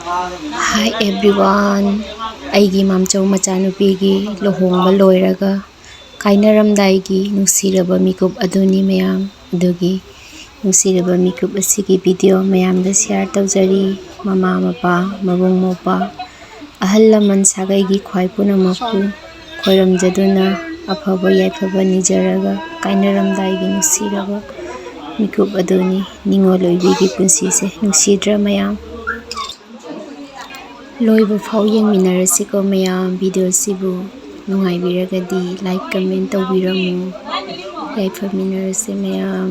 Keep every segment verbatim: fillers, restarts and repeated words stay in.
Hi everyone, ꯑꯩꯒꯤ ꯃꯥꯝꯆꯧ ꯃꯆꯥꯅꯨꯄꯤꯒꯤ ꯂꯨꯍꯣꯡꯕ ꯂꯣꯏꯔꯒ ꯀꯥꯏꯅꯔꯝꯗꯥꯏꯒꯤ ꯅꯨꯡꯁꯤꯔꯕ ꯃꯤꯀꯨꯞ ꯑꯗꯨꯅꯤ ꯃꯌꯥꯝ꯫ ꯑꯗꯨꯒꯤ ꯅꯨꯡꯁꯤꯔꯕ ꯃꯤꯀꯨꯞ ꯑꯁꯤꯒꯤ video ꯃꯌꯥꯝꯗ share ꯇꯧꯖꯔꯤ꯫ ꯃꯃꯥ ꯃꯄꯥ, ꯃꯕꯨꯡ ꯃꯧꯄ꯭ꯋꯥ, ꯑꯍꯜ ꯂꯃꯟ ꯁꯥꯒꯩꯒꯤ ꯈ꯭ꯋꯥꯏ ꯄꯨꯝꯅꯃꯛꯄꯨ ꯈꯣꯏꯔꯝꯖꯗꯨꯅ ꯑꯐꯕ ꯌꯥꯏꯐꯕ ꯅꯤꯖꯔꯒ ꯀꯥꯏꯅꯔꯝꯗꯥꯏꯒꯤ ꯅꯨꯡꯁꯤꯔꯕ ꯃꯤꯀꯨꯞ ꯑꯗꯨꯅꯤ ꯅꯤꯡꯉꯣꯜ ꯑꯣꯏꯕꯤꯒꯤ ꯄꯨꯟꯁꯤꯁꯦ꯫ ꯅꯨꯡꯁꯤꯗ꯭ꯔ ꯃꯌꯥꯝ? ꯂꯣꯏꯕ ꯐꯥꯎ ꯌꯦꯡꯃꯤꯟꯅꯔꯁꯤꯀꯣ ꯃꯌꯥꯝ꯫ Video ꯁꯤꯕꯨ ꯅꯨꯡꯉꯥꯏꯕꯤꯔꯒꯗꯤ like, comment ꯇꯧꯕꯤꯔꯝꯃꯨ꯫ ꯌꯥꯏꯐꯃꯤꯟꯅꯔꯁꯦ ꯃꯌꯥꯝ꯫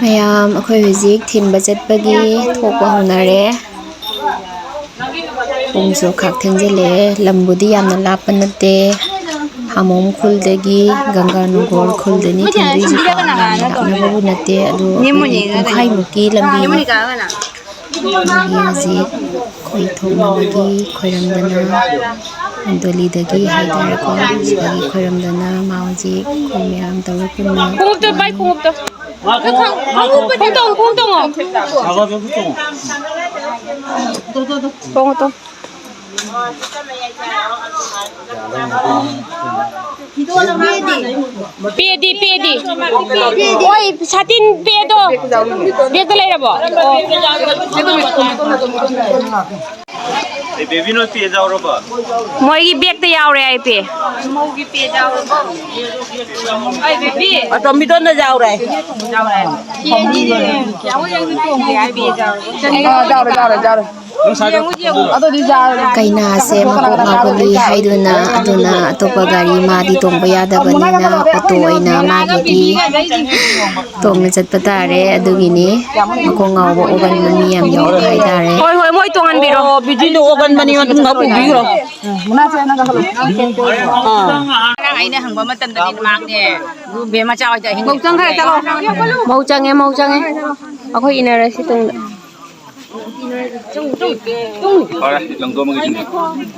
ꯃꯌꯥꯝ, ꯑꯩꯈꯣꯏ ꯍꯧꯖꯤꯛ ꯊꯤꯟꯕ ꯆꯠꯄꯒꯤ ꯊꯣꯛꯄ ꯍꯧꯅꯔꯦ꯫ ꯄꯨꯡꯁꯨ ꯈꯥꯛ ꯊꯦꯡꯖꯤꯜꯂꯛꯑꯦ꯫ ꯂꯝꯕꯨꯗꯤ ꯌꯥꯝꯅ ꯂꯥꯞꯄ ꯅꯠꯇꯦ꯫ ꯍꯥꯃꯣꯝ ꯈꯨꯜꯗꯒꯤ ꯒꯪꯒꯥꯅꯒꯣꯔ ꯈꯨꯜꯗꯅꯤ ꯊꯤꯟꯗꯣꯏꯁꯤꯀꯣ꯫ ꯌꯥꯝꯅ ꯂꯥꯞꯅꯕꯕꯨꯗꯤ ꯅꯠꯇꯦ, ꯑꯗꯨ ꯑꯩꯈꯣꯏꯒꯤ ꯄꯨꯡꯈꯥꯏꯃꯨꯛꯀꯤ ꯂꯝꯕꯤꯅꯤ꯫ ꯑꯗꯨꯒꯤ ꯍꯧꯖꯤꯛ ꯑꯩꯈꯣꯏ ꯊꯣꯛꯅꯕꯒꯤ ꯈꯣꯏꯔꯝꯗꯅ, ꯗꯣꯂꯤꯗꯒꯤ ꯍꯥꯏꯇꯥꯔꯦꯀꯣ, ꯁꯤꯗꯒꯤ ꯈꯣꯏꯔꯝꯗꯅ ꯃꯥ ꯍꯧꯖꯤꯛ ꯑꯩꯈꯣꯏ ꯃꯌꯥꯝ ꯇꯧꯔ ꯄꯨꯟꯅ ꯈꯣꯡꯎꯞꯇꯣ ꯄꯥꯏ, ꯈꯣꯡꯎꯞꯇꯣ꯫ ꯈꯣꯡꯎꯞ ꯇꯣꯡꯉꯣ, ꯈꯣꯡꯎꯞ ꯇꯣꯡꯉꯣ꯫ ꯇꯣꯡꯉꯣ, ꯇꯣꯡꯉꯣ꯫ Paddy, paddy. ꯍꯣꯏ, ꯁꯥꯇꯤꯟ ꯄꯦꯗꯣ꯫ ꯕꯦꯒꯇ ꯂꯩꯔꯕꯣ? ꯑꯣ꯫ ꯑꯦ, ꯕꯦꯕꯤ ꯅꯣꯏ ꯄꯦ ꯌꯥꯎꯔꯕꯣ? ꯃꯣꯏꯒꯤ ꯕꯦꯒꯇ ꯌꯥꯎꯔꯦ ꯑꯩ ꯄꯦ꯫ ꯑꯇꯣꯝꯕꯤꯗꯣꯟꯗ ꯌꯥꯎꯔꯦ꯫ ꯌꯥꯎꯔꯦ꯫ ꯑ, ꯌꯥꯎꯔꯦ, ꯌꯥꯎꯔꯦ, ꯌꯥꯎꯔꯦ꯫ ꯀꯩꯅꯥꯁꯦ ꯃꯀꯣꯛ ꯉꯥꯎꯒꯜꯂꯤ ꯍꯥꯏꯗꯨꯅ, ꯑꯗꯨꯅ ꯑꯇꯣꯞꯄ ꯒꯥꯔꯤ ꯃꯥꯗꯤ ꯇꯣꯡꯕ ꯌꯥꯗꯕꯅꯤꯅ ꯑꯣꯇꯣ ꯑꯣꯏꯅ ꯃꯥꯒꯤꯗꯤ ꯇꯣꯡꯅ ꯆꯠꯄ ꯇꯥꯔꯦ꯫ ꯑꯗꯨꯒꯤꯅꯤ ꯃꯀꯣꯛ ꯉꯥꯎꯕ ꯑꯣꯒꯟꯕ ꯃꯤ ꯌꯥꯝ ꯌꯥꯎꯕ ꯍꯥꯏꯇꯥꯔꯦ꯫ ꯍꯣꯏ, ꯍꯣꯏ, ꯃꯣꯏ ꯇꯣꯡꯍꯟꯕꯤꯔꯣ꯫ ꯑꯣ, ꯕꯤꯖꯨꯗꯣ ꯑꯣꯒꯟꯕꯅꯤ, ꯃꯇꯨꯡꯗ ꯄꯨꯕꯤꯈ꯭ꯔꯣ꯫ ꯎꯝ, ꯃꯨꯅꯥꯁꯦ ꯅꯪꯒ ꯍꯜꯂꯣ꯫ ꯑꯥ꯫ ꯉꯔꯥꯡ ꯑꯩꯅ ꯍꯪꯕ ꯃꯇꯝꯗꯗꯤ ꯃꯥꯅꯦ, ꯕꯦꯝ ꯃꯆꯥ ꯍꯣꯏꯗ ꯑꯍꯤꯡ ꯃꯧ ꯆꯪꯈ꯭ꯔꯦ, ꯆꯠꯂꯣ꯫ ꯃꯧ ꯆꯪꯉꯦ, ꯃꯧ ꯆꯪꯉꯦ꯫ ꯑꯩꯈꯣꯏ ꯏꯟꯅꯔꯁꯤ ꯇꯨꯡꯗ꯫ ꯐꯔꯦ, ꯂꯪꯊꯣꯛꯑꯝꯃꯒꯦ ꯏꯁꯤꯡ꯫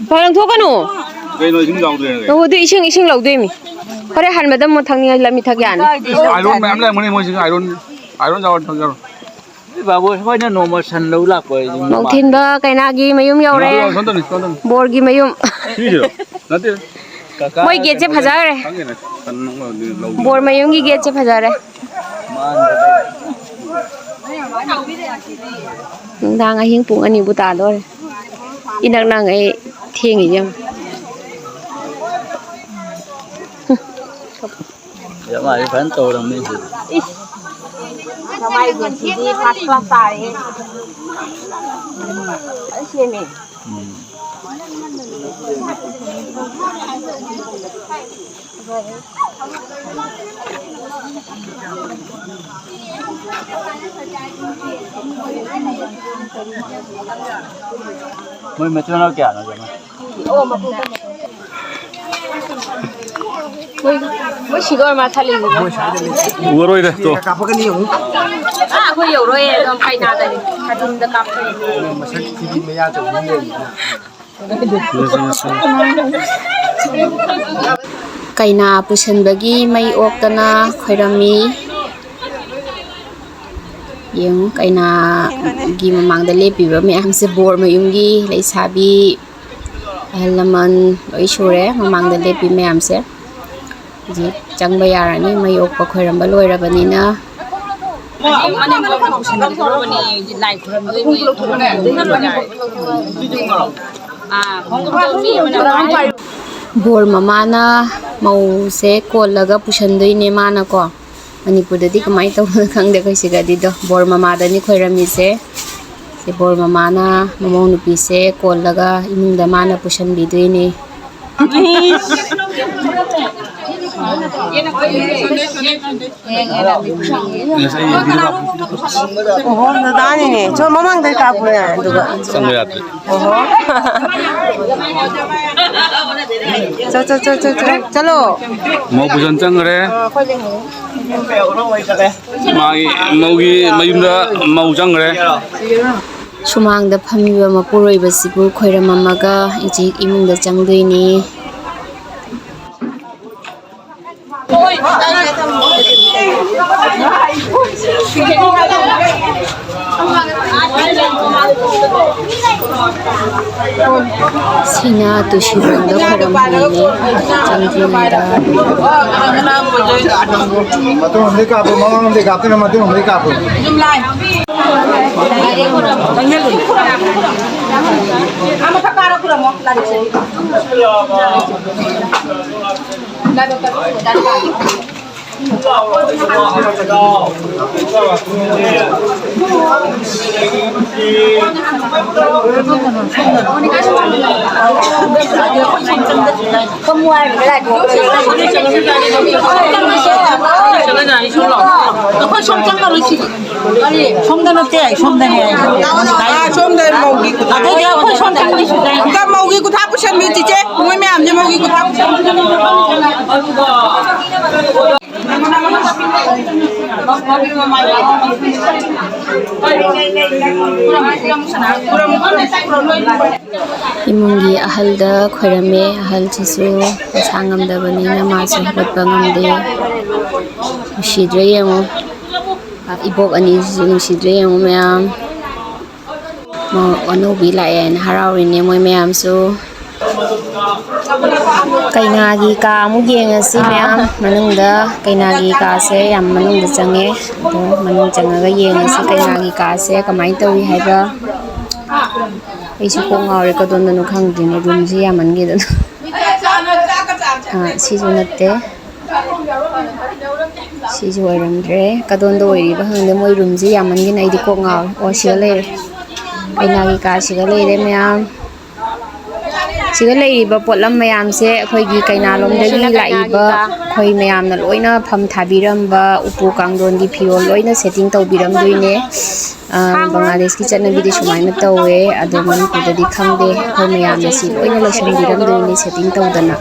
ꯍꯣꯏ, ꯂꯪꯊꯣꯛꯀꯅꯨ꯫ ꯀꯩꯅꯣ ꯏꯁꯤꯡ ꯌꯥꯎꯗ꯭ꯔꯦꯅꯦ? ꯂꯧꯗꯣꯏ ꯏꯁꯤꯡ, ꯏꯁꯤꯡ ꯂꯧꯗꯣꯏꯃꯤ꯫ ꯍꯣꯔꯦꯟ ꯍꯟꯕꯗ ꯑꯃꯨꯛ ꯊꯛꯅꯤꯡꯉꯥꯏ ꯂꯝꯃꯤ ꯊꯛ ꯌꯥꯅꯤ꯫ ꯑꯥꯏꯔꯣꯟ ꯃꯌꯥꯝ ꯂꯩꯔꯝꯒꯅꯤ ꯃꯣꯏꯁꯤꯡ, ꯑꯥꯏꯔꯣꯟ, ꯑꯥꯏꯔꯣꯟ ꯌꯥꯎꯔ ꯊꯛ ꯌꯥꯔꯣꯏ꯫ ꯕꯥꯕꯨ, ꯑꯩꯈꯣꯏꯅ ꯅꯣꯡꯃ ꯁꯟ ꯂꯧ ꯂꯥꯛꯄ ꯍꯥꯏꯗꯤ ꯃꯧꯊꯤꯟꯕ ꯀꯩꯅꯥꯒꯤ ꯃꯌꯨꯝ ꯌꯧꯔꯦ꯫ ꯁꯣꯝꯗꯅꯤ, ꯁꯣꯝꯗꯅꯤ꯫ ꯕꯣꯔꯒꯤ ꯃꯌꯨꯝ꯫ ꯁꯤꯁꯤꯔꯣ? ꯅꯠꯇꯦ꯫ ꯀꯀꯥ ꯃꯣꯏ ꯒꯦꯠꯁꯦ ꯀꯩꯅꯣ ꯐꯖꯈ꯭ꯔꯦ꯫ ꯈꯪꯗꯦꯅꯦ꯫ ꯁꯟ ꯑꯃ ꯂꯧ-, ꯕꯣꯔ ꯃꯌꯨꯝꯒꯤ ꯒꯦꯠꯁꯦ ꯐꯖꯔꯦ꯫ ꯃꯥꯅꯦ꯫ ꯅꯨꯡꯗꯥꯡ ꯑꯍꯤꯡ ꯄꯨꯡ ꯑꯅꯤꯕꯨ ꯇꯥꯗꯣꯔꯦ꯫ ꯏꯅꯛ ꯅꯪꯉꯦ ꯊꯦꯡꯉꯤꯁꯦ ꯌꯦꯡꯉꯨ꯫ ꯌꯥꯝ ꯃꯥꯜꯂꯤ, ꯐꯖꯅ ꯇꯧꯔꯝꯃꯤ ꯁꯤꯗꯤ꯫ ꯏꯁ! ꯅꯃꯥꯏ ꯒꯨꯟꯁꯤꯗꯤ first class ꯇꯥꯔꯦꯍꯦ꯫ ꯐꯖꯅ ꯁꯦꯝꯃꯦ꯫ ꯎꯝ꯫ ꯃꯣꯏ ꯃꯆꯤꯟ ꯃꯅꯥꯎ ꯀꯌꯥꯅꯣ, ꯖꯃꯥꯏ? ꯃꯣꯏ, ꯃꯣꯏ ꯁꯤꯗ ꯑꯣꯏꯔ ꯃꯥ ꯊꯠꯂꯤꯁꯦ꯫ ꯎꯔꯔꯣꯏꯗ, ꯇꯣ꯫ ꯑꯥ, ꯑꯩꯈꯣꯏ ꯌꯧꯔꯣꯏ, ꯑꯗꯨꯝ ꯀꯩꯅꯥꯗꯅꯤ꯫ ꯀꯥꯇꯤꯟꯗ ꯀꯥꯞꯇꯣꯏꯅꯤ꯫ ꯀꯩꯅꯥ ꯄꯨꯁꯟꯕꯒꯤ ꯃꯩ ꯑꯣꯛꯇꯅ ꯈꯣꯏꯔꯝꯃꯤ꯫ ꯌꯦꯡꯉꯨ, ꯀꯩꯅꯥꯒꯤ ꯃꯃꯥꯡꯗ ꯂꯦꯞꯄꯤꯕ ꯃꯌꯥꯝꯁꯦ ꯕꯣꯔ ꯃꯌꯨꯝꯒꯤ ꯂꯩꯁꯥꯕꯤ, ꯑꯍꯜ ꯂꯃꯟ ꯂꯣꯏ ꯁꯨꯔꯦ ꯃꯃꯥꯡꯗ ꯂꯦꯞꯄꯤ ꯃꯌꯥꯝꯁꯦ꯫ ꯍꯧꯖꯤꯛ ꯆꯪꯕ ꯌꯥꯔꯅꯤ, ꯃꯩ ꯑꯣꯛꯄ ꯈꯣꯏꯔꯝꯕ ꯂꯣꯏꯔꯕꯅꯤꯅ꯫ ꯕꯣꯔ ꯃꯃꯥꯅ ꯃꯧꯁꯦ ꯀꯣꯜꯂꯒ ꯄꯨꯁꯟꯗꯣꯏꯅꯦ ꯃꯥꯅꯀꯣ꯫ ꯃꯅꯤꯄꯨꯔꯗꯗꯤ ꯀꯃꯥꯏꯅ ꯇꯧꯕꯅꯣ ꯈꯪꯗꯦ, ꯑꯩꯈꯣꯏ ꯁꯤꯗꯗꯤꯗꯣ ꯕꯣꯔ ꯃꯃꯥꯗꯅꯤ ꯈꯣꯏꯔꯝꯃꯤꯁꯦ꯫ ꯁꯤ ꯕꯣꯔ ꯃꯃꯥꯅ ꯃꯃꯧ ꯅꯨꯄꯤꯁꯦ ꯀꯣꯜꯂꯒ ꯏꯃꯨꯡꯗ ꯃꯥꯅ ꯄꯨꯁꯟꯕꯤꯗꯣꯏꯅꯦ꯫ ꯑꯣꯍꯣ, ꯅꯗꯥꯅꯤꯅꯦ꯫ ꯁꯣꯝ ꯃꯃꯥꯡꯗꯩ ꯀꯥꯞꯄꯨꯅꯦ, ꯑꯗꯨꯒ꯫ ꯆꯪꯕ ꯌꯥꯗ꯭ꯔꯦ꯫ ꯑꯣꯍꯣ꯫ ꯆꯣ, ꯆꯣ, ꯆꯣ, ꯆꯣ, ꯆꯣ꯫ ꯆꯠꯂꯣ꯫ ꯃꯧ ꯄꯨꯖꯟ ꯆꯪꯈ꯭ꯔꯦ꯫ ꯑ, ꯑꯩꯈꯣꯏ ꯂꯩꯍꯧꯔꯦ꯫ ꯃꯥꯒꯤ ꯃꯧꯒꯤ ꯃꯌꯨꯝꯗ ꯃꯧ ꯆꯪꯈ꯭ꯔꯦ꯫ ꯁꯨꯃꯥꯡꯗ ꯐꯝꯃꯤꯕ ꯃꯄꯨꯔꯣꯏꯕꯁꯤꯕꯨ ꯈꯣꯏꯔꯝꯃꯝꯃꯒ ꯍꯧꯖꯤꯛ ꯏꯃꯨꯡꯗ ꯆꯪꯗꯣꯏꯅꯤ꯫ ꯁꯤꯅ ꯇꯨꯁꯤꯔꯣꯝꯗ ꯈꯣꯏꯔꯝꯍꯜꯂꯤꯅꯤ ꯆꯪꯗ꯭ꯔꯤꯉꯩꯗ꯫ ꯃꯇꯨꯡ ꯑꯃꯗꯤ ꯀꯥꯞꯄꯨ, ꯃꯃꯥꯡ ꯑꯃꯗꯤ ꯀꯥꯞꯇꯅ ꯃꯇꯨꯡ ꯑꯃꯗꯤ ꯀꯥꯞꯄꯨ꯫ ꯑꯩꯈꯣꯏ ꯁꯣꯝ ꯆꯪꯉꯔꯣꯏ ꯁꯤꯗꯤ꯫ ꯁꯣꯝꯗ ꯅꯠꯇꯦ, ꯁꯣꯝꯗꯅꯦ꯫ ꯑꯥ, ꯁꯣꯝꯗ ꯃꯧꯒꯤ ꯀꯨꯊꯥ꯫ ꯑꯗꯨꯗꯤ ꯑꯩꯈꯣꯏ ꯁꯣꯝ ꯆꯪꯉꯔꯣꯏ ꯁꯤꯗ꯫ ꯑꯝꯇ ꯃꯧꯒꯤ ꯀꯨꯊꯥ ꯄꯨꯁꯟꯕꯤꯌꯨ, ꯆꯤꯆꯦ꯫ ꯃꯣꯏ ꯃꯌꯥꯝꯁꯦ ꯃꯧꯒꯤ ꯀꯨꯊꯥ ꯄꯨꯁꯟꯕꯤꯌꯨ꯫ ꯏꯃꯨꯡꯒꯤ ꯑꯍꯜꯗ ꯈꯣꯏꯔꯝꯃꯦ꯫ ꯑꯍꯜꯁꯤꯁꯨ ꯃꯁꯥ ꯉꯝꯗꯕꯅꯤꯅ ꯃꯥꯁꯨ ꯍꯧꯒꯠꯄ ꯉꯝꯗꯦ꯫ ꯅꯨꯡꯁꯤꯗ꯭ꯔꯦ ꯌꯦꯡꯉꯣ꯫ ꯏꯕꯣꯛ ꯑꯅꯤꯁꯤꯁꯨ ꯅꯨꯡꯁꯤꯗ꯭ꯔꯦ ꯌꯦꯡꯉꯣ ꯃꯌꯥꯝ꯫ ꯃꯧ ꯑꯅꯧꯕꯤ ꯂꯥꯛꯑꯦꯅ ꯍꯔꯥꯎꯔꯤꯅꯦ ꯃꯣꯏ ꯃꯌꯥꯝꯁꯨ꯫ ꯀꯩꯅꯥꯒꯤ ꯀꯥ ꯑꯃꯨꯛ ꯌꯦꯡꯉꯁꯤ ꯃꯌꯥꯝ꯫ ꯃꯅꯨꯡꯗ ꯀꯩꯅꯥꯒꯤ ꯀꯥꯁꯦ ꯌꯥꯝ ꯃꯅꯨꯡꯗ ꯆꯪꯉꯦ꯫ ꯑꯗꯣ ꯃꯅꯨꯡ ꯆꯪꯉꯒ ꯌꯦꯡꯉꯁꯤ ꯀꯩꯅꯥꯒꯤ ꯀꯥꯁꯦ ꯀꯃꯥꯏꯅ ꯇꯧꯏ ꯍꯥꯏꯕ꯫ ꯑꯩꯁꯨ ꯀꯣꯛ ꯉꯥꯎꯔꯦ, ꯀꯗꯣꯝꯗꯅꯣ ꯈꯪꯗ꯭ꯔꯤꯅꯦ, ꯔꯨꯝꯁꯤ ꯌꯥꯝꯃꯟꯈꯤꯗꯅ꯫ ꯑꯥ, ꯁꯤꯁꯨ ꯅꯠꯇꯦ꯫ ꯁꯤꯁꯨ ꯑꯣꯏꯔꯝꯗ꯭ꯔꯦ꯫ ꯀꯗꯣꯝꯗ ꯑꯣꯏꯔꯤꯕ ꯈꯪꯗꯦ, ꯃꯣꯏ ꯔꯨꯝꯁꯤ ꯌꯥꯝꯃꯟꯈꯤꯅ ꯑꯩꯗꯤ ꯀꯣꯛ ꯉꯥꯎꯔꯦ꯫ ꯑꯣ, ꯁꯤꯗ ꯂꯩꯔꯦ꯫ ꯀꯩꯅꯥꯒꯤ ꯀꯥꯁꯤꯗ ꯂꯩꯔꯦ ꯃꯌꯥꯝ꯫ ꯁꯤꯗ ꯂꯩꯔꯤꯕ ꯄꯣꯠꯂꯝ ꯃꯌꯥꯝꯁꯦ ꯑꯩꯈꯣꯏꯒꯤ ꯀꯩꯅꯥꯂꯣꯝꯗꯒꯤ ꯂꯥꯛꯏꯕ ꯑꯩꯈꯣꯏ ꯃꯌꯥꯝꯅ ꯂꯣꯏꯅ ꯐꯝ ꯊꯥꯕꯤꯔꯝꯕ ꯎꯄꯨ ꯀꯥꯡꯊꯣꯟꯒꯤ ꯐꯤꯔꯣꯜ ꯂꯣꯏꯅ ꯁꯦꯠꯇꯤꯡ ꯇꯧꯕꯤꯔꯝꯗꯣꯏꯅꯦ꯫ ꯑ, ꯕꯪꯒ꯭ꯂꯥꯗꯦꯁꯀꯤ ꯆꯠꯅꯕꯤꯗꯤ ꯁꯨꯃꯥꯏꯅ ꯇꯧꯋꯦ, ꯑꯗꯣ ꯃꯅꯤꯄꯨꯔꯗꯗꯤ ꯈꯪꯗꯦ꯫ ꯑꯩꯈꯣꯏ ꯃꯌꯥꯝꯅ ꯁꯤ ꯂꯣꯏꯅ ꯂꯣꯏꯁꯤꯟꯕꯤꯔꯝꯗꯣꯏꯅꯦ ꯁꯦꯠꯇꯤꯡ ꯇꯧꯗꯅ꯫